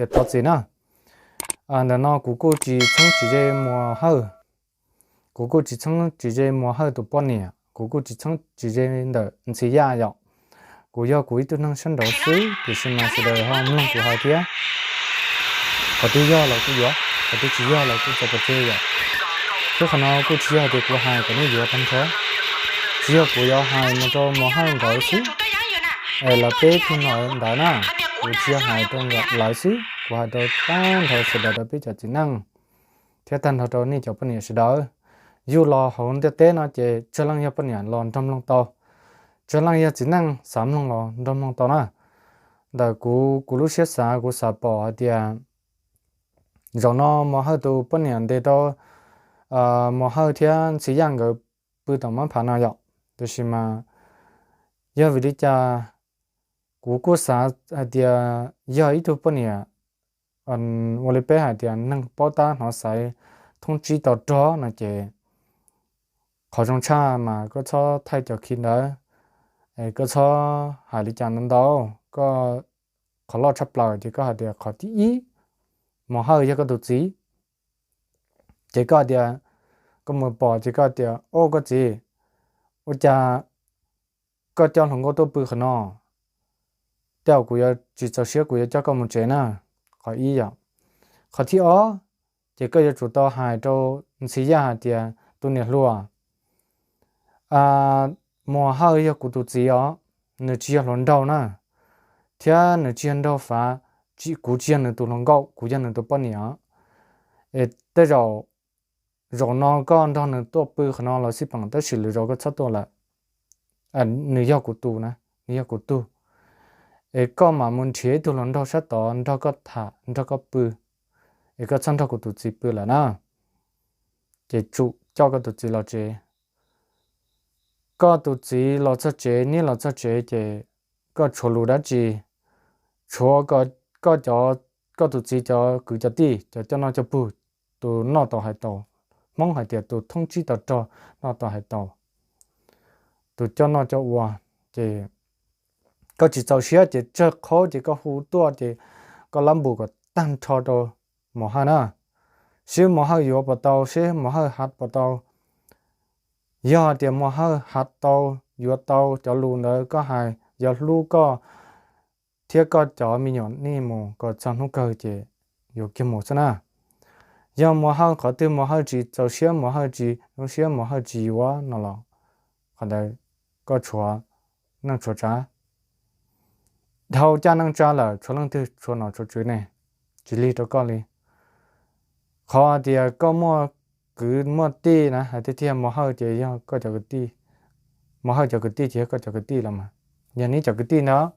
Ces thov txim na. Ntawm no kuv kuj tsis txheeb tsis ze Muas Hawj, kuv kuj tsis txheeb tsis ze Muas Hawj tus poj niam, kuv kuj tsis txheeb tsis ze ntawm Ntxhis Yaj yom. Kuv yog kuv ib tug neeg sab nraud xwb, tiam sis mas sawv daws ho mloog kuv hais thiab. Qhov twg yog los kuj yuav, qhov twg tsis yog los kuj tso pov tseg yom. Thiab qhov no kuj tsis yog hais tias kuv hais kom nej yuav tag nrho, tsis yog kuv yuav hais mus rau Muas Hawj nkawd xwb, es lawv peb tug no ntawd na, kuv tsis yog hais rau lawv xwb, kuv hais rau tag nrho sawv daws rau peb cov txiv neej thiab tag nrho rau nej cov poj niam sawv daws. Yug los hauv ntiaj teb no ces tsawg leej yog poj niam los nrog mloog tau, tsawg leej yog txiv neej xav mloog los nrog mloog tau na. Ntawm kuv, kuv lub siab xav kuv xav pom hais tias zaum no Muas Hawj tus poj niam ntes tau Muas Hawj thiab Ntxhis Yaj nkawd pw tom mab phav no yom. Tiam sis mas yog vim li cas kuv kuj xav hais tias yog ib tug poj niam ua li peb hais tias neeg paub tab hnov xaiv thoob tsib to rog no ces qhov zoo tshaj mas koj txhob thaij cov khi ntawd, koj txhob hais li cas ntau ntau, koj, qhov loj tshaj plaws ces koj hais tias qhov thib ib, Muas Hawj yog koj tus txiv, ces koj hais tias, koj mus pom ces koj hais tias, o koj txiv, ua cas koj coj hluas nkauj tuaj pw qhov no, tej zaum kuv yuav tsis txaus siab kuv yuav coj koj mus tsev na. Qhov ib yom. Qhov thib ob, ces koj yuav tsum tau hais rau Ntxhis Yaj hais tias tus niam hluas, Muas Hawj yog kuv tus txiv os, nws tsis yog hluas nraug na, thiab nws tsis yog nraug fav, kuv tsis yog nws tus hluas nkauj, kuv yog nws tus poj niam os. Es tej zaum, zaum no koj nrog nws tuaj pw qhov no los xij peem tab sis lwm zaus koj txhob tuaj lawm. Nws yog kuv tus na, nws yog kuv tug. Es koj mam mus nrhiav ib tug hluas nraug sab tod nrog koj tham nrog koj pw, es koj txhob nrog kuv tus txiv pw lawm na. Ces tsum coj koj tus txiv los tsev. Koj tus txiv los txog tsev, niab los txog tsev ces koj tshuav lus dab tsi? Tshuav koj cov, koj tus txiv cov kwv cov tij, cov coj noj coj pug, tus noj tau hais tau, Hmoob hais tias tus thoob tsib to rog noj tau hais tau, tus coj noj coj ua. Ces koj tsis txaus siab ces tsawg qhaub ces koj hu tuaj ces koj lab npus kom tag nrho rau Muas Hawj na, seb Muas Hawj yuav puas tau, seb Muas Hawj hav puas tau. Yog hais tias Muas Hawj hav tau, yuav tau cov lus ntawd koj hais, yog hlub koj thiab koj cov me nyuam nej mus kom txog hnub kawg ces yuav kiag mus xwb na. Yog Muas Hawj qhov twg Muas Hawj tsis txaus siab, Muas Hawj tsis zoo siab, Muas Hawj tsis yuav no los qhov ntawd koj tshuav neej tshuav tsav. Dhau caj neej tsa lawm tshuav leej twg tshuav nom tshuav tswv ne? Tsis lig rau koj li. Qhov tias koj muaj kwv muaj tij na, hais tiag tiag Muas Hawj ces yog koj cov kwv tij, Muas Hawj cov kwv tij ces yog koj cov kwv tij los mas, yog neb cov kwv tij ntawd.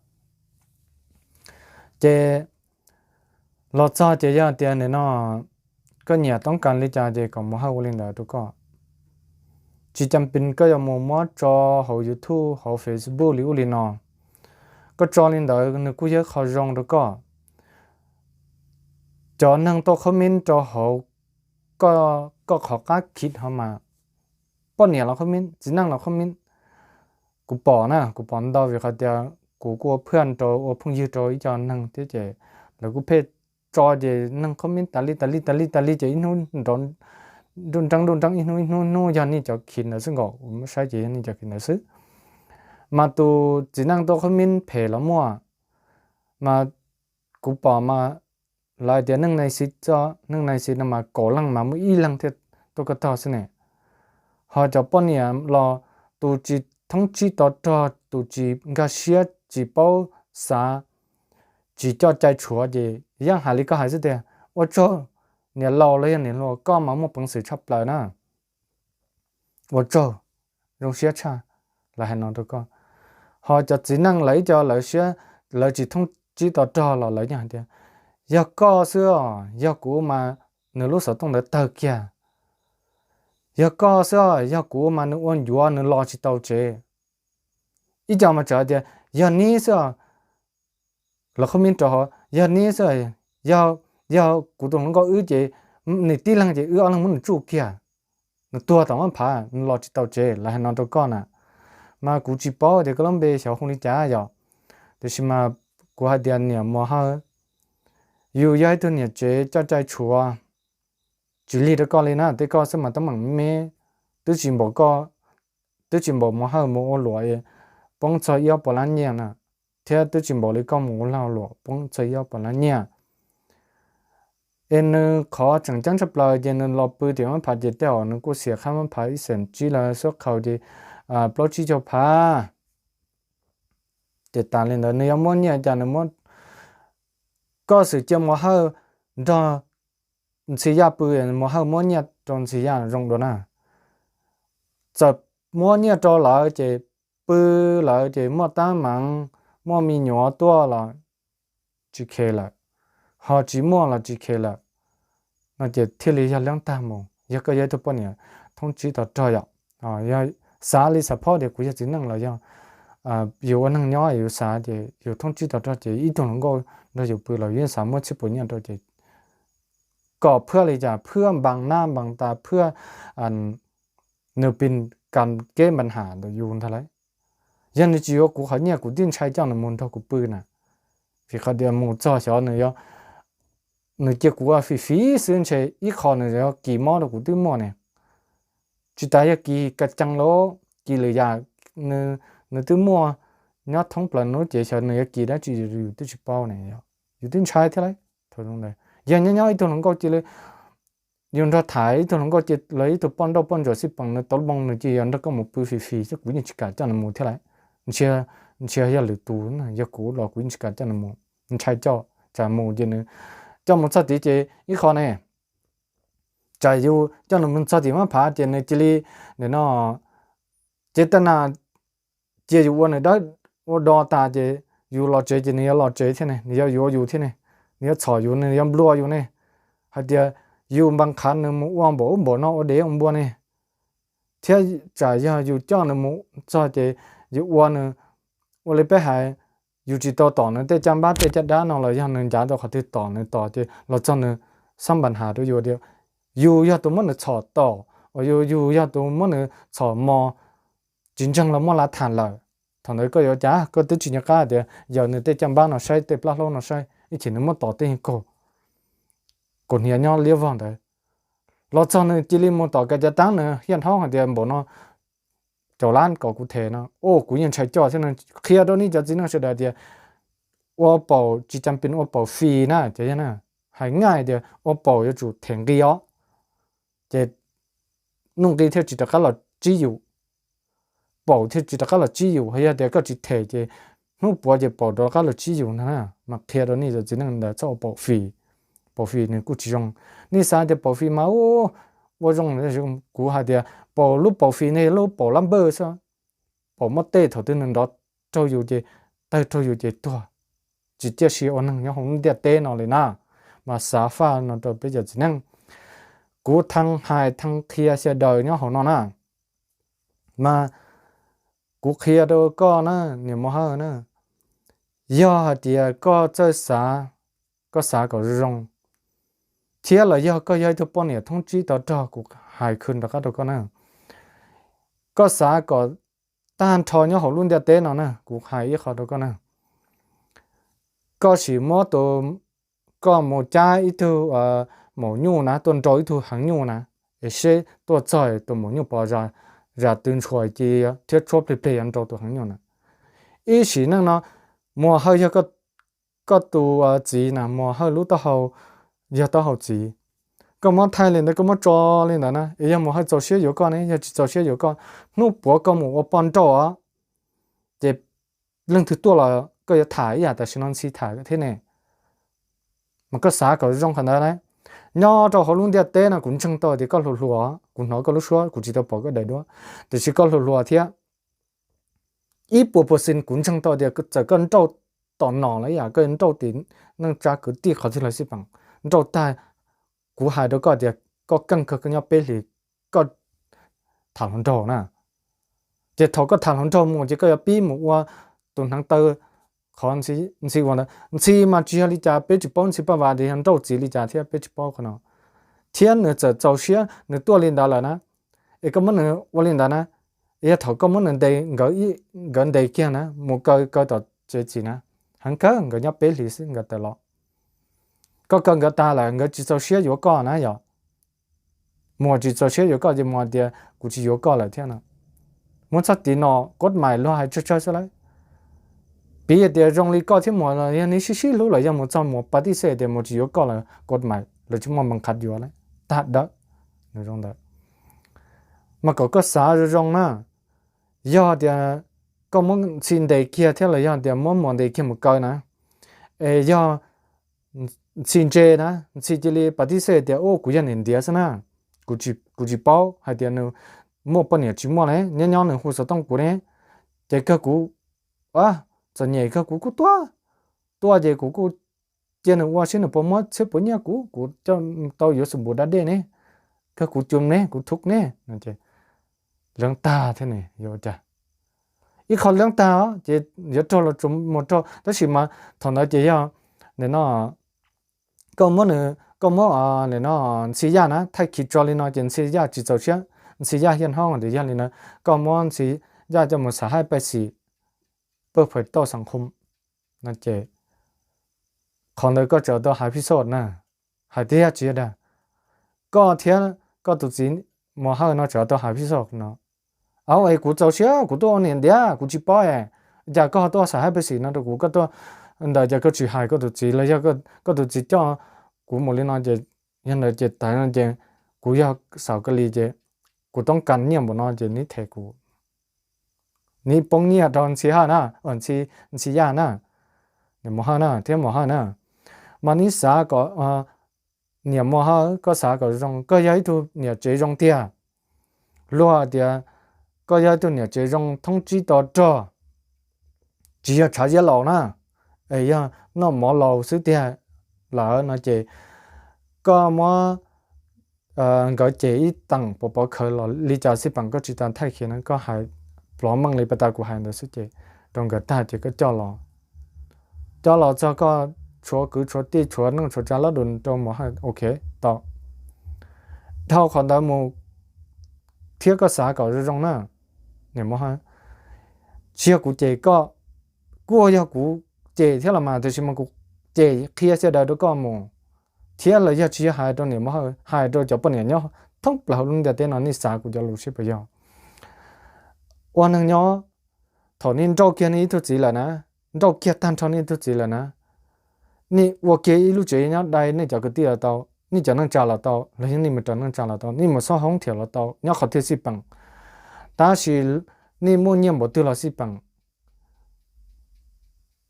Ces los txog ces yog tias nim no koj nyiam toob kas li cas ces kom Muas Hawj ua li ntawd rau koj. Tsis cam pes koj yuav mus muab tso hauv YouTube hauv Facebook li ub li no. Koj tso li ntawd nws kuj yog qhov zoo rau koj. Cov neeg tuaj qhov mib rau hauv koj qhov qab khib ho mas, poj niam los qhov mib, txiv neej los qhov mib. Kuv pom na, kuv pom ntau vim qhov tias kuv kuj ua phaj rau ua phooj ywg rau ib co neeg thiab ces lawv kuj pheej tso ces neeg qhov mib tas li tas li tas li tas li ces ib hnub nrov nruj nreeb nruj nreeb ib hnub ib hnub hnub yog nej cov khib ntawd xwb nkaus, kuv muab saib ces yog nej cov khib ntawd xwb. Mas tus txiv neej tuaj qhov mib phem los muaj, mas kuv pom mas lawv hais tias neeg nais xiv txo, neeg nais xiv no mas kaum leej mas muaj ib leeg thiaj tuaj koj tog xwb ne. Ho cov poj niam los tus tsis thoob tsib to rog, tus tsis nkag siab, tsis paub xav, tsis coj cai tshuav ces yeej hais li koj hais xwb tias, ua tsaug, niam laus los yog niam hluas koj mas muaj peev xwm tshaj plaws na. Ua tsaug, zoo siab tshaj, lawv hais no rau koj. Ho cov txiv neej lawv ib co lawv siab, lawv tsis thoob tsib to rog los lawv yeej hais tias, yog koj xwb os, yog kuv mas nws lub xov tooj ntawd tawg kiag. Yog koj xwb os, yog kuv mas nws ua ncuav nws los tsis tau tsev. Ib co mas txawm hais tias yog neb xwb os, los qhov mib rau hauv, yog neb xwb, yog kuv tus hluas nkauj wb ces nws tib leeg ces wb ob leeg muab nws tsuj kiag, nws tuag tom mab phav nws los tsis tau tsev, lawv hais no rau koj na. Mas kuv tsis paub tias koj lub npe xyov hu li cas yom, tiam sis mas kuv hais tias niam Muas Hawj, Yus yog ib tug niam tsev coj cai tshuav, tsis lig rau koj li na, tej koj xwb mas teeb meem me, twb tsis npaum koj, twb tsis npaum Mus Hawj mus ua luam poob txog ib ob puas lab nyiaj na, thiab twb tsis npaum li koj mus ua lag luam poob txog ib ob puas lab nyiaj. Es nws qhov tseem ceeb tshaj plaws ces nws los pw tim Mab Phav ces tej zaum nws kuj xiam qhab Mab Phav ib xees tsib los xuab qhaus ces plaub tsib caug phav. Ces tas li ntawd nws yuav muab nyiaj cas nws muab, koj xwm cia Mus Hawj nrog Ntxhi Yaj pw, Mus Hawj muab nyiaj rau Ntxhi Yaj zoo dua na. Txawm muab nyiaj rau lawm ces pw lawm ces muaj tab meev, muaj me nyuam tuaj los tsis khe lawm, ho tsis muaj los tsis khe lawm, no ces thiaj li yog leej tag mus. Yog koj yog ib tug poj niam thoob tsib to rog yom, yog xav li xav phob tias kuv yog txiv neej los yog yus ua neej nyob yus xav ces yus thoob tsib to rog ces ib tug hluas nkauj nrog yus pw los yus yeej xav muab txhiab puas nyiaj rau ces kom phwaj li cas phwaj npas nab npas tas phwaj nws pis kas keb npas ham ntawm yus ntag lauj. Yog nws tsis yuav kuv qhov nyiaj kuv twb ntshai coj nws mus nrog kuv pw na, vim qhov tias mus txog xyov nws cia kuv ua fim fiv xwb ntshe ib qho nws yuav kis mob rau kuv twb muaj ne. Tsis tas yog kis ka cees los kis lwm yam nws twb muaj nyob thoob plaws hnub ces xyov nws yuav kis dab tsi yus twb tsis paub ne, yus twb ntshai thiab lauj. Yog nyob nyob ib tug hluas nkauj cia li, yus nrog tham ib tug hluas nkauj cia li los ib tug poj nrauj poj ntsuam xij peem nws tau lub npoo nws cia li yuav nrog koj mus pw fim fim xwb kuv yeej tsis kam coj nws mus thiab lauj. Ntshai yog lwm tus, yog kuv los kuv yeej tsis kam coj nws mus, ntshai coj, tsam mus ces nws coj mus txog tid ces ib qho ne, tsam yus coj nws mus txog tim Mab Phav ces nws cia li, nim no, ces tej nas cia yus ua nws dawb ua do tas ces yus los tsev ces nws yuav los tsev thiab ne, nws yuav yuav yus thiab ne, nws yuav txhom yus, nws yuav nplua yus ne, hais tias yus npas qhav nws mus ua npaum ub npaum no ua dev ua npua ne. Thiab tsam yog yus coj nws mus txog ces yus ua nws, ua li peb hais, yus tsis tau tom nws tej caj npab tej caj dab no los yog nws ncav tau qhov twg tom nws tom ces los txog nws xab npas has rau yus tias yus yog tus muab nws txhom tom, uas yus yog tus muab nws txhom mos, tsis ntseeg los muaj lav tham lawm. Thaum ntawd koj yuav cas? Koj twb tsis nco qab tias yog nws tej caj npab no saib, tej plab hlaub no saib, ib chim nws muab tom tej kaug, kaus hniav nyob liab vog ntawd. Los txog nws cia li mus tom kav cav taab nws hiaj nrhaub hais tias npaum no caum lab kom kuv them no, o kuv yeej ntshai coj thiab no. Qhia rau nej cov txiv neej sawv daws tias ua paum tsis cas pes ua paum fis na, cov yog na, hais nyaj tias ua paum yuav tsum them nqi os. Ces nuj nqi thiaj tsis rov qab los tsib yus, paum thiaj tsis rov qab los tsib yus. Hos yog tias koj tsis them ces hnub puav ces paum rov qab los tsib yus ntag na. Mas qhia rau nej cov txiv neej ntawd txhob ua paum fis, paum fis nws kuj tsis zoo. Nej xav tias paum fis mas ua zoo, kuv hais tias paum, lub paum fis ne lub paum lab npawj xwb, paum muab tej thaum twg nws nrov raug yus ces, tawg raug yus ces tuag, tsis ciaj sia ua neeg nyob hauv lub ntiaj teb no li na. Mas xav faj no rau peb cov txiv neej, kuv thee hais thee qhia sawv daws nyob hauv no na. Mas kuv qhia rau koj na, niam Mus Hawj na, yog hais tias koj txawj xav, koj xav kom zoo zoo, thiab los yog koj yog ib tug poj niam thoob tsib to rog, kuv hais khw rov qab rau koj na, koj xav kom tag nrho nyob hauv lub ntiaj teb no na, kuv hais ib qho rau koj na, koj sim muab tus, koj mus cab ib tug maum nyuj na tuaj nrau ib tug heev nyuj na, es seb tuaj txog tus maum nyuj pos zas tw ntshua cia thiab tshuab plig plig yuav nrau tus heev nyuj na. Ib sim neej no Mus Hawj yog koj tus txiv na, Mus Hawj lub taub hau yog taub hau txiv. Koj muab thaij li ntawd, koj muab tso li ntawd na, es yog Mus Hawj txaus siab yuav koj ne, yog tsis txaus siab yuav koj, hnub puav koj mus ua poj nrauj os, ces leej twg tuaj los koj yuav tham ib yam tam sim no Ntxhi tham thiab ne. Mas koj xav kom zoo qhov ntawd na. Nyob rau hauv lub ntiaj teb no kuv ntseeg tau tias koj hluas hluas, kuv hnov koj lub suab kuv tsis tau pom koj daim duab, tiam sis koj hluas hluas thiab. Ib puas percent kuv ntseeg tau tias txawm koj nrauj tom nom los ib yam, koj nrauj tim neej tsa kwv tij qhov twg los xij peem, nrauj tag, kuv hais rau koj tias koj keej kawg koj nyob peb hlis koj tham hluas nraug na. Ces thaum koj tham hluas nraug mus ces koj yuav pib mus ua tus hneev taw qhov Ntxhi ua ntawd. Ntxhi mas tsis yog li cas, peb tsis paub Ntxhi Paj Vas tias yog nrauj txiv li cas thiab peb tsis paub qhov no. Thiab nws txawm txaus siab nws tuaj li ntawd lawm na, es koj muab nws ua li ntawd na, yog thaum koj muab nws ntes, nkawd ntes kiag na, mus kaw kaw tom tsev txiv na, heev kawg nkawd nyob peb hlis xwb nkawd tawm los. Koj kaw nkawd tag lawm nkawd tsis txaus siab yuav koj na yom. Muam tsis txaus siab yuav koj ces muam tias kuv tsis yuav koj lawm thiab no. Muab txoj tiv no kod mais luag hais tsawg tsawg xwb lawm. Piv tias zoo li koj thiab muam los yog neb sib sib hlub los yog mus txog muam pas tij xej tias muam tsis yuav koj lawm kod mais lawv tsis muaj npa qhav yuav lawm. Tag dawb. Nws zoo ntawd. Mas kom koj xav zoo zoo na. Yog tias koj muab ntxhi ntes kiag thiab los yog tias muab muam ntes kiag mus kaw na, es yog ntxhi ntse na, ntxhi cia li pas tij xej tias u kuv yog niam ntiav xwb na, kuv tsis paub hais tias nws muaj poj niam tsis muaj ne, nyob nyob nws hu xov tooj kuv ne, ces kawg kuv txom nyem kawg kuv kuj tuaj, tuaj ces kuv kuj cia nws ua saib nws puas muab txhiab puas nyiaj kuv, kuv coj tau yuav xus npus da dej ne, kawg kuv cum ne kuv thub ne. Leeb tag thiab ne yuav ua cas? Ib qho leeb tag ces yuav raug los tsuas mus raug, tab sis mas thaum ntawd ces yog no koj muab nws, koj muab no ntxhi yaj na thaij khiv tso li no ces ntxhi yaj tsis txaus siab, ntxhi yaj hiaj hnov tias yog li no, koj muab ntxhi yaj coj mus xav haib paj xim pawg phais tauj xas khoo no ces qhov ntawd koj tseem tau hais phij xoj na, hais tiag tsis yog dag. Koj thiab koj tus txiv Mus Hawj no tseem tau hais phij xoj no. Au es kuv txaus siab kuv tuaj ua niam ntiav kuv tsis paub es, cas koj ho tuaj xav haib paj xim no rau kuv, koj tuaj ntawd cas koj tsis hais koj tus txiv los yog koj tus txiv coj kuv mus li no ces, yog ntawd ces tav no ces kuv yog xaus kawg li ces kuv toob kas nyiaj npaum no ces neb them kuv, neb poob nyiaj rau ntxhi Hawj na, ntxhi Yaj na, niam Mus Hawj na thiab Mus Hawj na, mas neb xav kom, niam Mus Hawj koj xav kom zoo, koj yog ib tug niam tsev zoo tiag. Luag tias koj yog ib tug niam tsev zoo thoob tsib to rog, tsis yog tshav ziab laus na, es yog noj mov laus xwb tiag lawm no ces koj muab nkawd cem ib teem pov pov khawv los li cas xij peem koj tsis tas thaij khiv na, koj hais plov meej li pas tas kuv hais ntawd xwb ces rau nkawd tag ces koj coj los, coj los txog koj tshuav kwv tshuav tij tshuav neej tshuav tsav lab dus rau Mus Hawj, ok, tau. Dhau qhov ntawd mus thiab koj xav kom zoo zoo na, niam Mus Hawj, tsis yog kuv cem koj, kuj yog kuv cem thiab los mas tiam sis mas kuv cem qhia sawv daws rau koj mus, thiab los yog tsis yog hais rau niam Mus Hawj, hais rau cov poj niam nyob thoob plaws hauv lub ntiaj teb no, nej xav kuv cov lus seb puas yog. Ua neeg nyob, thaum nej nrauj kiag nej ib tug txiv lawm na, nrauj kiag tag nrho nej ib tug txiv lawm na, nej ua kiag ib lub tsev nyob dai nej cov kwv tij los tau, nej cov neej tsa los tau, los yog nej mus raws neej tsa los tau, nej mus xob hoob thiam los tau, nyob qhov twg xij peem. Tab sis nej muaj nyiaj npaum twg los xij peem,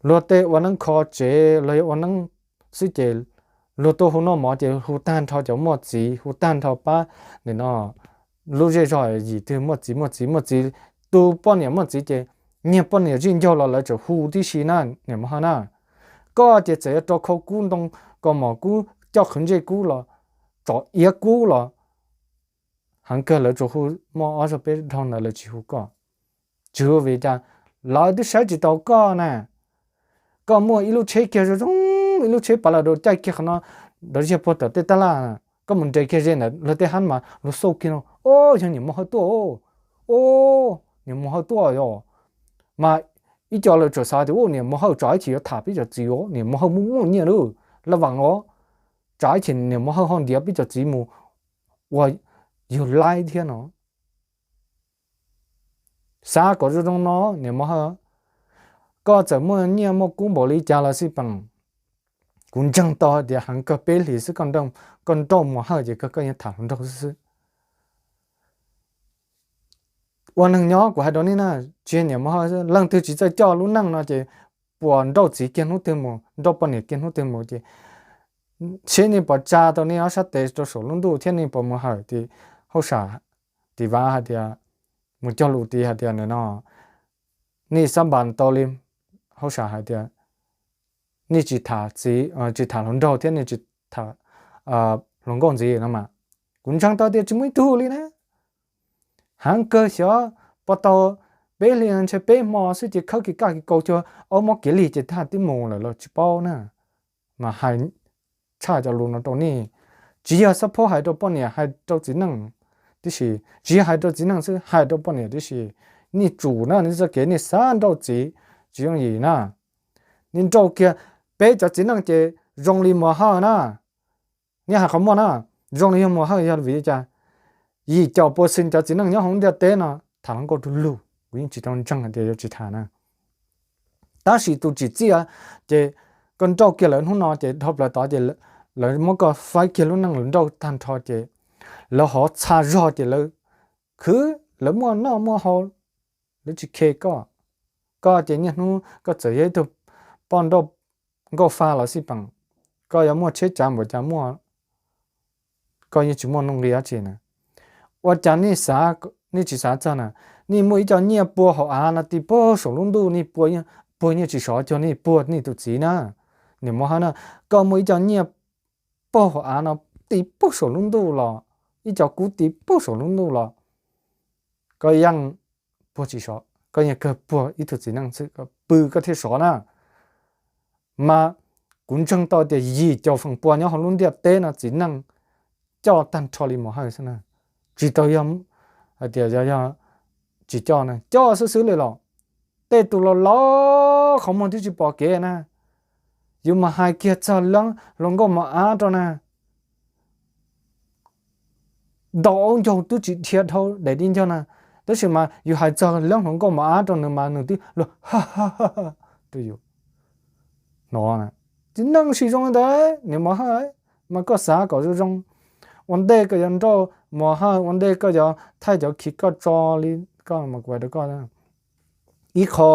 luag tej ua neeb kho tsev los yog ua neeb xwb ces luag tuaj hu noj mov ces hu tag nrho cov muaj txiv, hu tag nrho pab nim no lub zej zog yim twg muaj txiv muaj txiv muaj txiv, tus poj niam muaj txiv ces nyiag poj niam zij ncaug los lawv tseem hu tib si na, niam Mus Hawj na. Koj ces txawm yuav rau khau kub ntoo, kaus mom kub, coj qhwv ntsej kub los, tsom iav kub los, heev kawg lawv tsuas hu, muaj ob zaug peb zaug ntawd lawv tsis hu koj. Tsis hu vim cas? Lawv twb saib tsis taus koj na. Koj muaj ib lub tsheb kiag zoo zoo, ib lub tsheb pav las das caij kiag qhov no, nrov ziag puag tom tej tab laj, koj mus nres kiag ze ntawd luag tej hab mas luag xauj kiag no, o, yog niam Mus Hawj tuaj, o, niam Mus Hawj tuaj yom. Mas ib co lawv tseem xav tias niam Mus Hawj tsam ib chim yuav tham peb cov txiv os, niam Mus Hawj muaj muaj nyiaj lawm, laj vam os, tsam ib chim niam Mus Hawj ho ntiav peb cov txiv mus ua yawg laib thiab no. Xav kom zoo zoo no, niam Mus Hawj, koj txawm muaj nyiaj muaj kub npaum li cas los xij peem, kuv ntseeg tau hais tias heev kawg peb hlis xwb koj nrauj Mus Hawj ces kawg koj yeej tham hluas nraug xwb xwb. Ua neeg nyob kuv hais rau nej na, tsis yog niam Mus Hawj xwb, leej twg tsis txawj coj lub neej no ces puas nrauj txiv kiag hnub twg mus, nrauj poj niam kiag hnub twg mus ces seb nej puas tsa tau nej ob sab tes rau saum lub ntuj thiab nej puas mus hawm tim hauj sam, tim vaj hais tias, mus cog lus tid hais tias nim no nej xab npas tau li hauj sam hais tias nej tsis tham txiv, tsis tham hluas nraug thiab nej tsis tham hluas nkauj ntxiv no mas, kuv ntseeg tau tias tsis muaj ib tug li na. Heev kawg xyov, puas tau peb hlis ntshe peb hmo xwb ces khawb kev kaj kev kaus cuag aub mob kev lig ces tag twb mus lawm los tsis paub na. Mas hais tshaj cov lus no rau nej, tsis yog xab phob hais rau poj niam hais rau txiv neej tib si, tsis yog hais rau txiv neej xwb hais rau poj niam tib si. Nej tsum na, nej txoj kev nej xav nrauj txiv tsis yooj yim na. Nej nrauj kiag, peb cov txiv neej ces zoo li Muas Hawj na. Nej hais qhov muaj na, zoo li yog Muas Hawj yog vim li cas? Yim caum pua xees cov txiv neej nyob hauv ntiaj teb no, tham hluas nkauj du lug, kuv yeej tsis tau ntseeg tias yuav tsis tham na. Tab sis tus tsim txiaj ces koj nrauj kiag lawv hnub no ces dhau plaws tod ces lawv muab koj faib kiag lub neej lawv nrauj tag nrho ces lawv hov txha zog ces lawv khwv, lawv muaj noj muaj haus, lawv tsis khe koj. Koj ces niaj hnub koj txawm yog ib tug poj nrauj nkauj fa los xij peem, koj yuav muaj tsheb tsav npaum cas muaj, koj yeej tsis muaj nuj nqis dab tsi na. Ua cas nej tsis xav txog na? Nej muaj ib co nyiaj pua hauv av no ti puag saum lub ntuj, nej puag nyiaj tsis sov cuag nej puag nej tus txiv na. Niam Muas Hawj na, koj muaj ib co nyiaj puag hauv av no ti puag saum lub ntuj los, ib co kub ti puag saum lub ntuj los, koj yeej puag tsis sov, koj yeej kawg puag ib tug txiv neej xwb pw koj thiaj sov na. Mas kuv ntseeg tau tias yim caum feem pua nyob hauv lub ntiaj teb no txiv neej coj tag nrho li Muas Hawj xwb na. Tsis tau yog hais tias yog tsis coj na, coj xwb xwb li los. Tej tus laus laus qhov muag twb tsis pom kev na, yus mas hais kiag txog leeb hluas nkauj mos ab rau na, ntau aub ncaug twb tsis dhia dhau daim di ncauj na, tab sis mas yus hais txog leeb hluas nkauj mos ab rau nws mas nws twb luag rau yus hnov na. Txiv neej sim zoo li ntawd niam Muas Hawj, mas koj xav kom zoo zoo, ua ntej koj yuav nrauj Muas Hawj, ua ntej koj yuav thaij cov khi koj tso li koj mas kuv hais rau koj, ib qho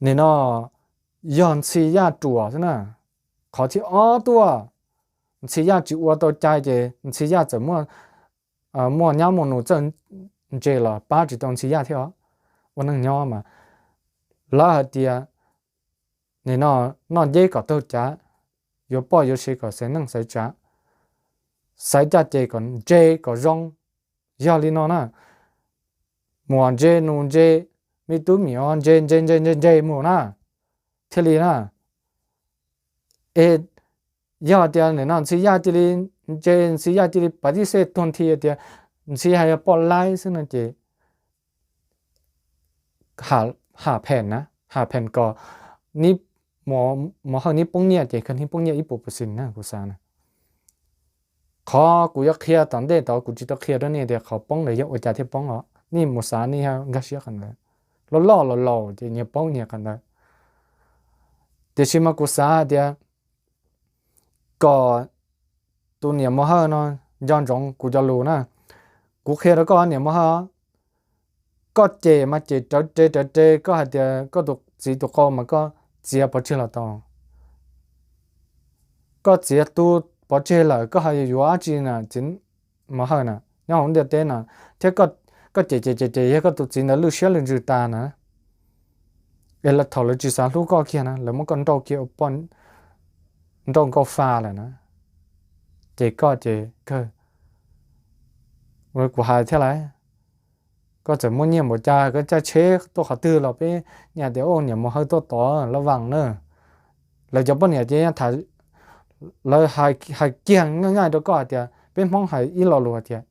nim no yog Ntxhi Yaj ruam xwb na. Qhov thib ob tuaj, Ntxhi Yaj tsis ua tau cai ces Ntxhi Yaj txawm muaj nyab muaj nus txawj ntse los pab tsis tau Ntxhi Yaj thiab os. Ua neej nyob mas lawv hais tias nim no noj nceb kom taug cav, yuav poj yuav sev kom xaiv neej xaiv tsav, xaiv caj ces kom ntse kom zoo. Yog li no na, muam ntse nus ntse, me tub me nyuam ntse ntse ntse ntse ntse mus na, thiaj li na. Es yog tias nim no Ntxhi Yaj cia li ntse, Ntxhi Yaj cia li pav tib xej tuag nthi tias Ntxhi Yaj yog poj laib xwb no ces ha phen na, ha phen kom Muas Hawj neb poob nyiaj ces kawg neb poob nyiaj ib puas percent na kuv xav na. Qhov kuv yuav qhia tom ntej tod kuv tsis tau qhia rau nej tias qhov poob ntawd yog ua cas thiaj poob os, nej mus xav nej nkag siab qhov ntawd. Loj loj los laus ces nyias paub nyias qhov ntawd. Tiam sis mas kuv xav hais tias kom tus niam Muas Hawj no nco ntsoov kuv cov lus na. Kuv qhia rau koj niam Muas Hawj, koj cem mas cem rawv re rawv re, koj hais tias koj tus txiv tus qau mas koj txiav pov tseg los tau. Koj txiav tu pov tseg lawm koj ho yuav yuav dab tsi na txiv Muas Hawj na, nyob hauv ntiaj teb no, thiab koj cem cem cem cem yog koj tus txiv ntawd lwj siab lwj ntsws tas na. Es thaum lawv tsis xav hlub koj kiag na, lawv muab koj nrauj kiag ua poj nrauj nkauj fa lawm na, ces koj ces kawg, kuv hais thiab lauj, koj txawm muaj nyiaj npaum cas, koj caij tsheb tuaj qhov twg los peb niaj tias niam Muas Hawj tuaj tod laj vam na. Lawv cov poj niam ces tham, lawv hais kiag nyaij nyaij rau koj hais tias peb Hmoob hais ib lo lus hais tias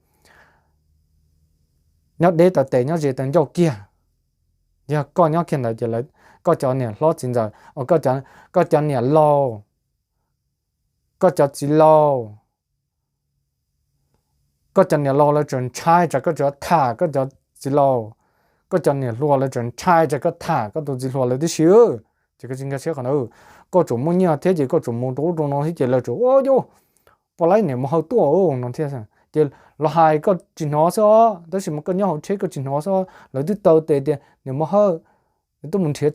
nyob deb taw tes nyob ze taw ncauj kiag. Yog koj nyob kiag ntawd ces koj cov niam hlob txiv ntxawm, koj cov niam laus, koj cov txiv laus, koj cov niam laus lawv tseem ntshai tsam koj tseem tham koj cov txiv laus, koj cov niam hluas lawv tseem ntshai tsam koj tham koj tus txiv hluas lawv tib si. Ces koj tsis nkag siab qhov ntawd, koj tseem muaj nyiaj thiab ces koj tseem mus rau ub rau no thiab ces lawv tseem ua yus poj laib niam Muas Hawj tuaj no thiab. Ces los hais koj tsis hnov xwb os, tab sis mas koj nyob hauv tsheb koj tsis hnov xwb, lawv twb taw tes tias niam Muas Hawj tuaj mus nrhiav,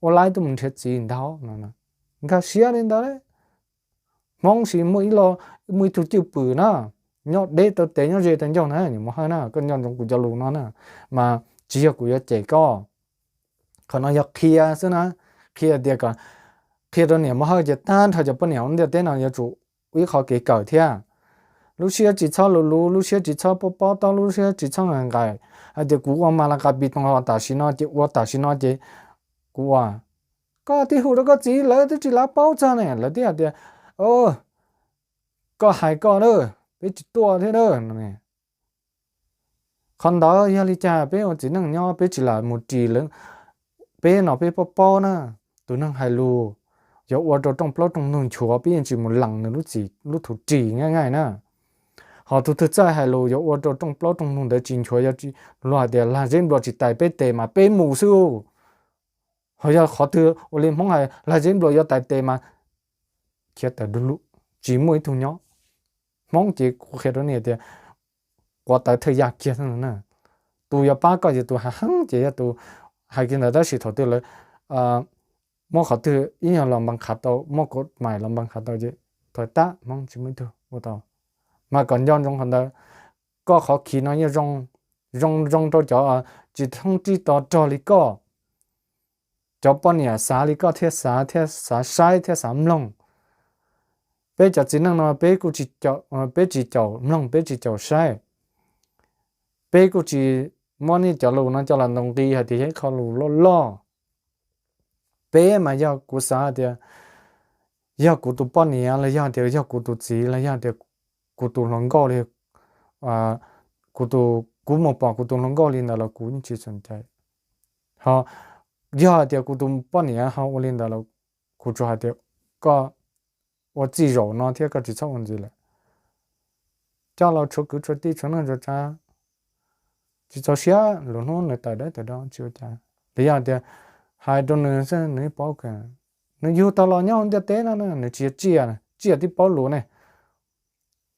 ua laib tuaj mus nrhiav txiv ntag no. Nkag siab li ntawd. Hmoob sis muaj ib lo, muaj ib tug cwj pwm na, nyob deb taw tes nyob ze taw ncauj na niam Muas Hawj na, koj nco ntsoov kuv cov lus no na, mas tsis yog kuv yuav cem koj. Qhov no yog qhia xwb na, qhia tias kom, qhia rau niam Muas Hawj ces tag nrho cov poj niam hauv ntiaj teb no yuav tsum ua ib qho kev kawm thiab. Lub siab tsis txhob luv luv, lub siab tsis txhob pob pob taub, lub siab tsis txhob nqaim nqaim hais tias kuv ua mas la ka pi too los tam sim no ces ua tam sim no ces kuv ua. Koj twb hu rau koj txiv lawv twb tsis lav paub txog ne, lawv twb hais tias koj hais koj na, peb tsis tuaj thiab na. Qhov ntawd yog li cas peb ua txiv neej nyob peb tsis lam mus ris lawv, peb no peb paub paub na, tus neeg hais lus yuav ua rau rooj plaub rooj ntug nchuav, peb yeej tsis mus lees nws lub txim lub thuv ris nqaij nqaij na. Ho tus twg txawj hais lus yuav ua rau rooj plaub rooj ntug ntawd tsis nchuav, yog luag hais tias lag zeb npluas tsis tais peb tes mas peb mus xwb. Ho yog qhov twg ua li Hmoob hais lag zeb npluas yuav tais tes mas khiav tawm du lug, tsis muaj ib tug nyob. Hmoob ces kuv qhia rau nej tias quav tawv thawj yaj kiag na. Tus yuav pab koj ces tus hav heeb ces yog tus hais kiag ntawd, tab sis thaum twg lawv muab qhov twg ib nyuag los npaa qhav tau, muab kuv mais los npaa qhav tau ces thaum tab Hmoob tsis muaj ib tug ua tau. Mas kom nco ntsoov qhov ntawd, koj qhov khiv no yeej zoo, zoo zoo rau cov tsis thoob tsib to rog li koj. Cov poj niam xav li koj thiaj xav, thiaj xav saib thiaj xav mloog. Peb cov txiv neej no peb kuj, peb tsis caum mloog, peb tsis caum saib. Peb kuj tsis muab nej cov lus no coj los ntaus nqi hais tias yog ib qho lus loj loj. Peb mas yog kuv xav hais tias yog kuv tus poj niam los yog tias yog kuv tus txiv los yog tias kuv tus hluas nkauj li, kuv tus, kuv mus pom kuv tus hluas nkauj li ntawd los kuv yeej tsis xav cai. Ho yog hais tias kuv tus poj niam ho ua li ntawd los kuv tsuas hais tias koj ua txij zaum no thiab koj tsis txhob ua ntxiv lawm. Coj los tshuav kwv tshuav tij tshuav neej tshuav tsav, tsis txaus siab, lwm hnub nws tawm dawb tawm do tsis ua cas. Los yog tias hais rau nws xwb nws paub kawg, nws yug tau los nyob hauv ntiaj teb no nws tsis yog tsiaj, tsiaj twb paub lus ne.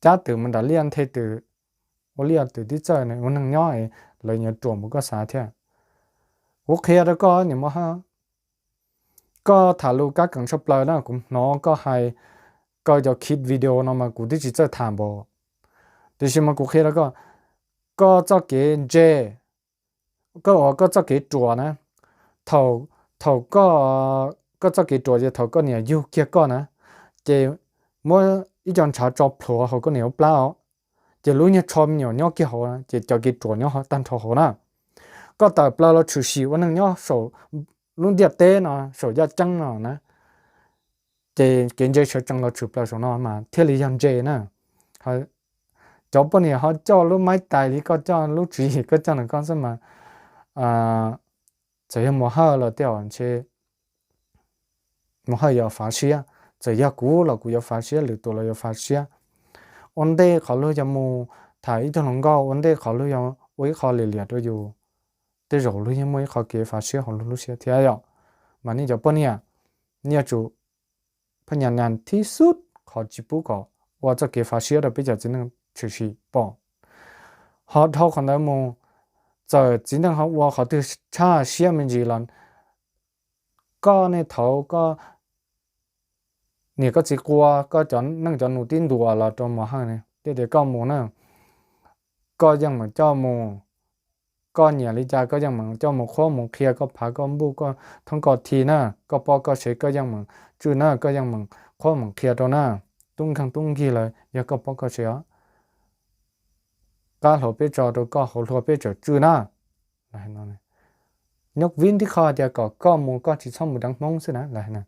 Cab twm mus nram liaj nthe twm, ua liaj twm tib txawj ne, ua neeg nyob lawv yuav ruam mus koj xav thiab. Kuv qhia rau koj niam mos hawj, koj tham lus kab keem tshaj plaws na, kuv hnov koj hais, koj cov khib video no mas kuv twb tsis txawj tham npaum, tiam sis mas kuv qhia rau koj, koj txoj kev ntse, koj uas koj txoj kev ruam na, thaum, thaum koj, koj txoj kev ruam ces thaum koj niam yug kiag koj na, ces muab ib co ntshav tso plhuav hauv koj niam lub plab os, ces lub nyuag tsho me nyuam nyob kiag hauv ces cov kev ruam nyob tag nrho hauv na. Koj tawm plaws los tshwm sim ua neeg nyob saum lub ntiaj teb no, saum yaj ceeb no na, ces kev ntse sawv tsees los tshwm plaws saum no mas thiaj li yog ntse na. Cov poj niam ho coj lub maib tais li koj coj, lub tswv yim koj coj ntawm koj xwb mas, txawm yog mos hawj los tej zaum ntshe mos hawj yuav fav siab, txawm yog kuv los kuv yuav fav siab, lwm tus los yuav fav siab. Ua ntej qhov luag yuav mus tham ib tug hluas nkauj, ua ntej qhov luag yuav ua ib qho liam liam rau yus, tej zaum luag yeej muaj ib qho kev fav siab hauv luag lub siab thiab yom. Mas nej cov poj niam, nej yuav tsum phaj nyas nas thib xub qhov tsis pub kom ua txoj kev fav siab rau peb cov txiv neej tshwm sim pom. Ho dhau qhov ntawd mus, txawm txiv neej ho ua qhov twg tshaj siab me ntsis los koj nej thaud koj niam koj txiv qua koj cov neej cov nus tib ntuas los rau mos hawj ne, tej tias koj mus na, koj yeej meem coj mus, koj nyiam li cas koj yeej meem coj mus qhuab mus qhia, koj phav koj npuj koj thoob koj thi na, koj pob koj sev koj yeej meem tswj na, koj yeej meem qhuab meem qhia rau na. Tub nkeeg tub nkig lawm yog koj pob koj sev os. Qab hluas peb tso rau koj, hauv hlua peb tseem tswj na. Nyob vib ntib qho tias kom koj mus koj tsis txhob mus deev Hmoob xwb na.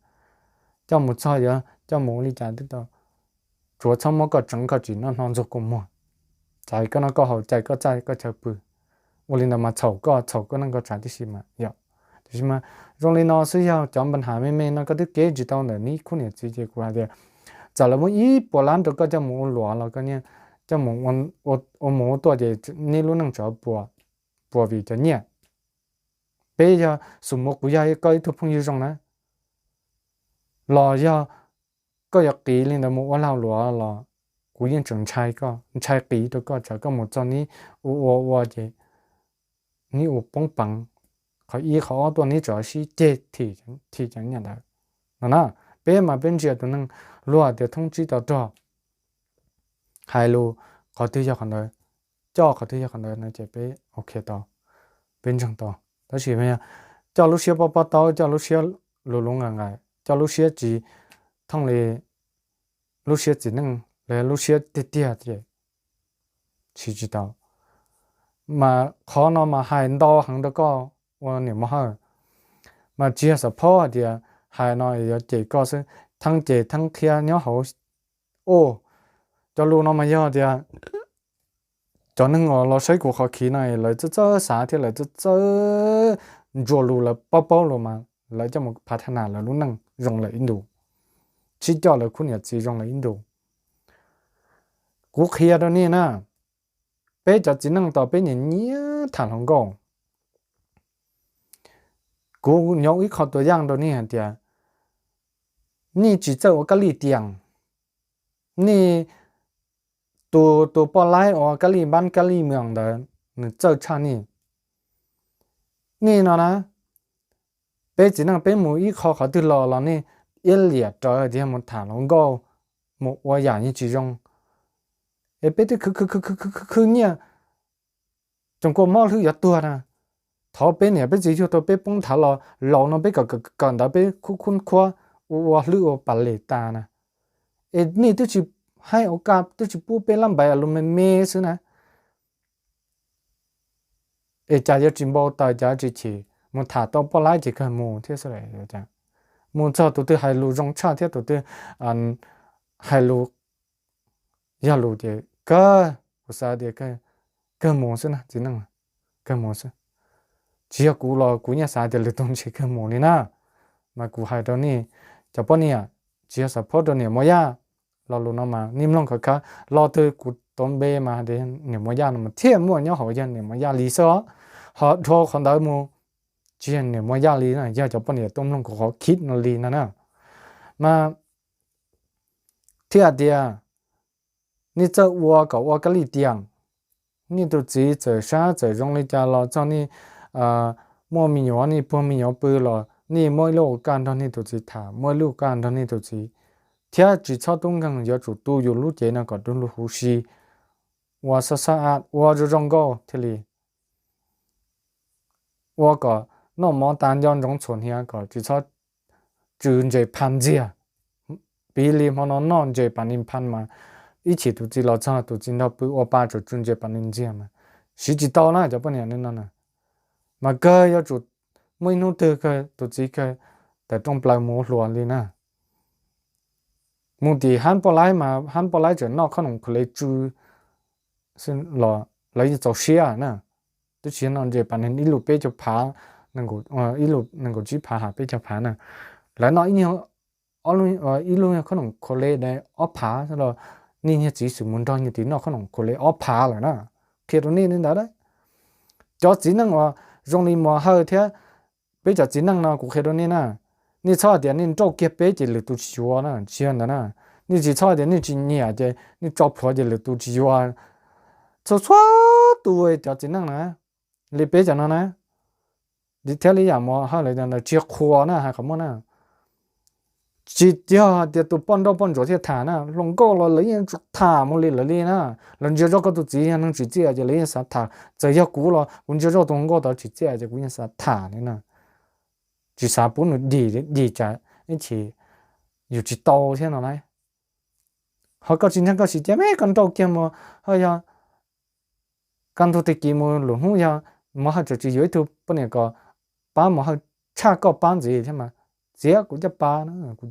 Coj mus txog yuav coj mus ua li cas twb tau, tsuav txhob muab koj tseev koj tsis noj hno ntxuag kua muag, cais koj noj koj haus, cais koj txaj koj chaw pw. Ua li ntawd mas txhaum koj, txhaum koj neej koj tsav tib si mas yom. Tiam sis mas zoo li no xwb, yog cov npa nham me me no koj twb kev tsis tau ntawm neb khub niam txiv ces kuv hais tias txawm lawv muab ib puas lab rau koj coj mus ua luam los koj niaj coj mus ua mus ua tuaj ces neb lub neej tseem puas vim cov nyiaj. Peb yog xus mus kuv yog koj ib tug phooj ywg zoo na, los yog koj yuav qiv li ntawd mus ua lag luam los kuv yeej tseem ntshai koj, ntshai qiv rau koj, tsam koj mus txog neb ua ua ua ces neb ua poob peev, qhov ib qhov ob tuaj neb tseem sib ceg thim cov nyiaj ntawd no na. Peb mas peb ntsia tus neeg luag tias thoob tsib to rog, hais lus qhov twg yog qhov ntawd, coj qhov twg yog qhov ntawd no ces peb ok tau, peb ntseeg tau. Tab sis coj lub siab pob pob taub, coj lub siab luv luv nqaim nqaim, coj lub siab tsis thooj li lub siab txiv neej los lub siab tiag tiag ces siv tsis tau. Mas qhov no mas hais ntau heev rau koj ua niam mos hawj, mas tsis yog xav phob hais tias hais no yuav cem koj xwb, theej cem theej qhia nyob hauv. Cov lus no mas yog tias cov neeg uas los saib kuv qhov khiv no lawv txawj txawj xav thiab lawv txawj txawj ntsuas lus, lawv paub paub lus mas lawv coj mus phav thaj nam lawv lub neej zoo lawm ib ntus. sib coj lawv khub niam txiv zoo lawm ib ntus. Kuv qhia rau nej na, peb cov txiv neej tau peb nyiam nyiam tham hluas nkauj. Kuv nyob ib qho tua yaj rau nej hais tias, nej tsis txawj ua kab li tias, nej tus tus poj laib ua kab li npab kab li mws ntawd nws txawj tshaj nej. Nej no na, peb txiv neej peb mus ib qho qhov twg los los nej iab liam rawv tias mus tham hluas nkauj, mus ua yam yeej tsis zoo, es peb twb khwv khwv khwv khwv khwv khwv nyiaj, tsoos kua mob hlwb yuav tuag na. Thov peb niam peb txiv yug tau peb poob nthav los laus no peb kawm kawm ntawv peb khub khub khuab ua ua hlwb ua pas les tas na. Es nej twb tsis haib ua kaj twb tsis pub peb lab npaiv lus me me xwb na. Es cas yuav tsis npau taws cas tsis chim, mus tham tau poj laib ces kawg mus thiab xwb. Mus txog tus twg hais lus zoo tshaj thiab tus twg hais lus yog lus ces kawg, kuv xav tias kawg mus xwb na txiv neej, kawg mus xwb. Tsis yog kuv los kuv yeej xav tias lwm tus ntshe kawg mus li na. Mas kuv hais rau nej cov poj niam, tsis yog xav phob rau niam Muas Yaj, lo lus no mas nej mloog khov khab, lo twg kuv tuav npe mas hais tias niam Muas Yaj no mas thiaj muaj nyob hauv yog niam Muas Yaj li xwb os. Ho dhau qhov ntawd mus tsis yog niam Muas Yaj li na, yog cov poj niam tuaj mloog kuv qhov khib no li no na. Mas thiaj tias nej txawj ua kom ua kab li tias, nej tus txiv txawm sab txawm zoo li cas los txog nej muaj me nyuam nej puag me nyuam pw los nej muab ib lub ua kaj nrog nej tus txiv tham, muab ib lub ua kaj nrog nej tus txiv, thiab tsis txhob tub nkeeg, yuav tsum tu yus lub cev no kom du lug huv si, ua xab xab ab, ua zoo zoo nkauj thiaj li ua kom noj mov tas nco ntsoov txhuam hniav kom tsis txhob tsw ntses phaj ntxiag. Piv li hmo no noj ntses pas ni phaj mas ib chim tus txiv los txog tus txiv nrog pw ua pa tsum tsw ntses pas ni ntxiag mas siv tsis tau na cov poj niam li no na. Mas kawg yuav tsum muaj ib hnub twg kawg tus txiv kawg tawm rooj plaws mus ua hluas li na. Mus tim hab poj laib mas hab poj laib tseem noj khob noom khaus le tsw los lawv yeej txaus siab na. Twb tsis yog noj ntses pas ni ib lub peb caug phav, ib lub nees nkaum tsib phav ha peb caug phav na. Lawv noj ib lub khob noom khaus le ob phav los nej niag txiv xwm mus nrog niag txiv noj khob noom khaus le ob phav lawm na. Qhia rau nej li ntawd. Cov txiv neej uas zoo li Muas Hawj thiab peb cov txiv neej no kuv qhia rau nej na, nej txhob hais tias nej nrauj kiag peb ces lwm tus tsis yuav na, tsis yog ntawd na. Nej tsis txhob hais tias nej tsis nyiam ces nej tso plhuav ces lwm tus tsis yuav. Txhua txhua tus cov txiv neej na, li peb cov no na, thiab li yam Muas Hawj lawv cov ntawd tsis qhuas na, hais qhov muaj na. Tsis yog tias tus poj nrauj poj ntsuam thiaj tham na, hluas nkauj los lawv yeej tsum tham mus li lawv li na. Lawv ntsia zoj koj tus txiv yog neeg tsim txiaj ces lawv yeej xav tham, txawm yog kuv los kuv ntsia zoj tus hluas nkauj tod tsim txiaj ces kuv yeej xav tham li na. Tsis xav pub nws dim dim tsam ib chim yus tsis tau thiab no lauj. Ho koj tsis ntseeg koj sim cia me koj nrauj kiag Muas Hawj, yog kaj ntug tag kis mus lwm hnub yog Muas Hawj tseem tsis yuav ib tug poj niam kom pab Muas Hawj tshaj koj pab ntxiv thiab mas txiav kuv caj pas na, kuv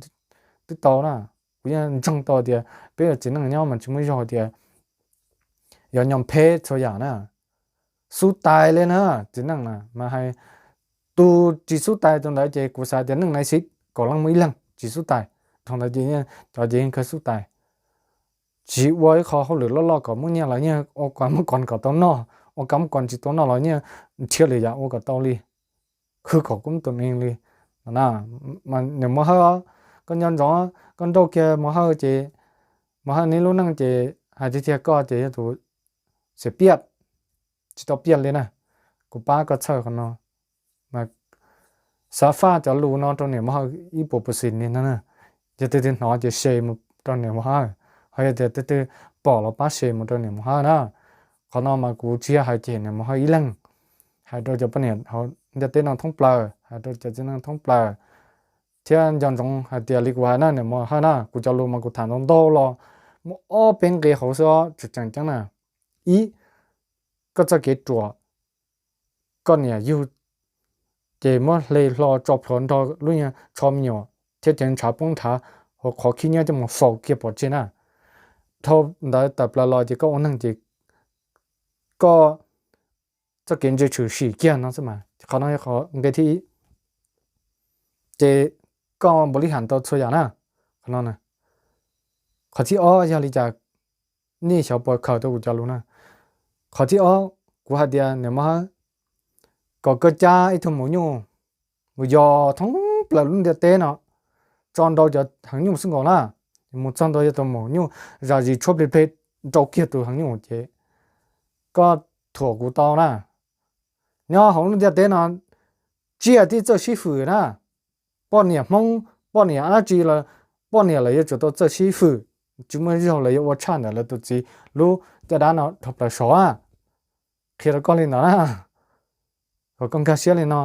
twb tau na. Kuv yeej ntseeg tau tias peb ua txiv neej nyob mas tsis muaj ib zaug tias yuav nyom phem txhua yam na. Xub tais li na, txiv neej na mas hais tus tsis xub tais tus ntawd ces kuv xav tias neej naiv xiv kaum leej muaj ib leeg tsis xub tais. Thaum ntawd ces cov ces yeej kawg xub tais. Tsis ua ib qho hauj lwm loj loj kom muaj nyiaj los yeej ua kab muab kos kom tau noj, ua kab muab kos tsis tau noj los yeej nrhiav lwm yam ua kom tau li, khwv kom kub tus neeg li. Niam Muas Hawj, koj nco ntsoov, koj nrauj kiag Muas Hawj ces Muas Hawj neb lub neej ces hais tiag tiag koj ces yog tus xiam piaj, tsis tau piaj li na. Kuv pab koj txhawj qhov no. Mas xav faj cov lus no rau niam Muas Hawj ib puas puas xis li no na. Yog tus twg hnov ces share mus rau niam Muas Hawj, ho yog tias tus twg pom los pab share mus rau niam Muas Hawj na. Qhov no mas kuv tsis yog hais cem niam Muas Hawj ib leeg, hais rau cov poj niam hauv ntiaj teb no thoob plaws, hais rau cov txiv neej thoob plaws, thiab nco ntsoov hais tias li kuv hais na niam Muas Hawj na, kuv cov lus mas kuv tham ntau ntau los muaj ob peb nqe hauv xwb os, tseem tseem ceeb na. Ib, koj txoj kev ruam, koj niam yug ces muab hle hlo tso plhuav nrog lub nyuag tsho me nyuam thiab ceev ntshav poob nrhav hauv qhov khib nyiab coj mus faus kiag pov tseg na. Dhau ntawd tawm plaws los ces koj ua neeg ces koj txoj kev ntse tshwm sim kiag no xwb mas. Qhov no yog qhov nqe thib ib. Ces koj npaum li ham tau txhua yam na. Qhov no, qhov thib ob yog li cas? Nej xyov puas khaws tau kuv cov lus na. Qhov thib ob, kuv hais tias niam Mos Hawb kom koj cab ib tug maum nyuj mus yos thoob plaws lub ntiaj teb no, tso nrau cov heev nyuj xwb nkaus na. Mus txog ntua yog tus maum nyuj zam zis tshuab plig pleg, nrau kiag tus heev nyuj ces koj thuam kuv tau na. Nyob hauv lub ntiaj teb no, tsiaj tib txawj sib fwm na. Poj niam Hmoob, poj niam dab tsi los, poj niam lawv yuav tsum tau txawj sib fwm. Tsis muaj zaug lawv yuav ua tshaj ntawm lawv tus txiv lub caj dab no dhau plaws saud. Qhia rau koj li ntawd na, kom koj nkag siab li no.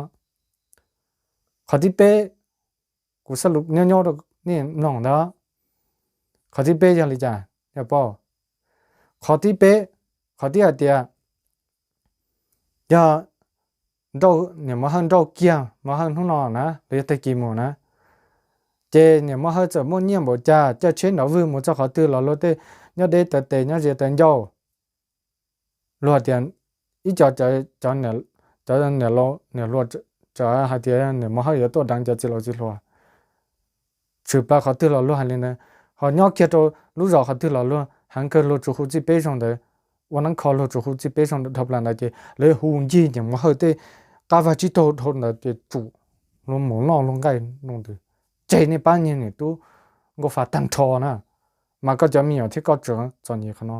Qhov thib peb, kuv xav lus nyob nyob rau nej mloog ntawd. Qhov thib peb yog li cas, yog paub? Qhov thib peb, qhov thib hais tias yog niam Mos Hawj nrauj kiag Mos Hawj hnub no na, los yog tag kis mus na, ces niam Mos Hawj txawm muaj nyiaj npaum cas, caij tsheb nrov vwg mus txog qhov twg los luag tej nyob deb taw tes nyob ze taw ncauj. Luag hais tias ib co cov niam laus niam hluas tseem hais tias niam Mos Hawj yuav tuaj deev cov txiv laus txiv hluas. Tshwm plaws qhov twg los luag hais li ntawd, ho nyob kiag rau lub zos qhov twg los luag heev kawg, luag tsuas hu txij peb zaug ntawd, ua neeb kho luag tsuas hu txij peb zaug dhau plaws ntawd ces lawv hu ncig niam Mos Hawj tej qab vaj tsib taug dhau ntawd ces tsum luag mus noj luag nqaij ntws. Tseg nej pab niag niam tub nkauj fa tag nrho na, mas koj cov me nyuam thiab koj tseem txom nyem qhov no.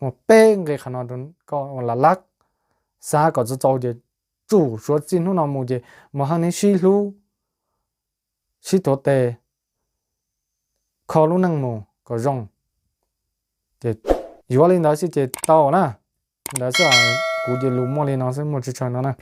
Muaj peb nqe qhov no koj ua lam lab, xav kom txaus txaus ces tsum suav txij hnub no mus ces Mos Hawj neb sib hlub, sib tuav tes, kho lub neej mus kom zoo. Ces yuav li ntawd xwb ces tau na. Ntawd xwb, kuv ces lus muaj li no xwb, muaj tsis tsawg no na.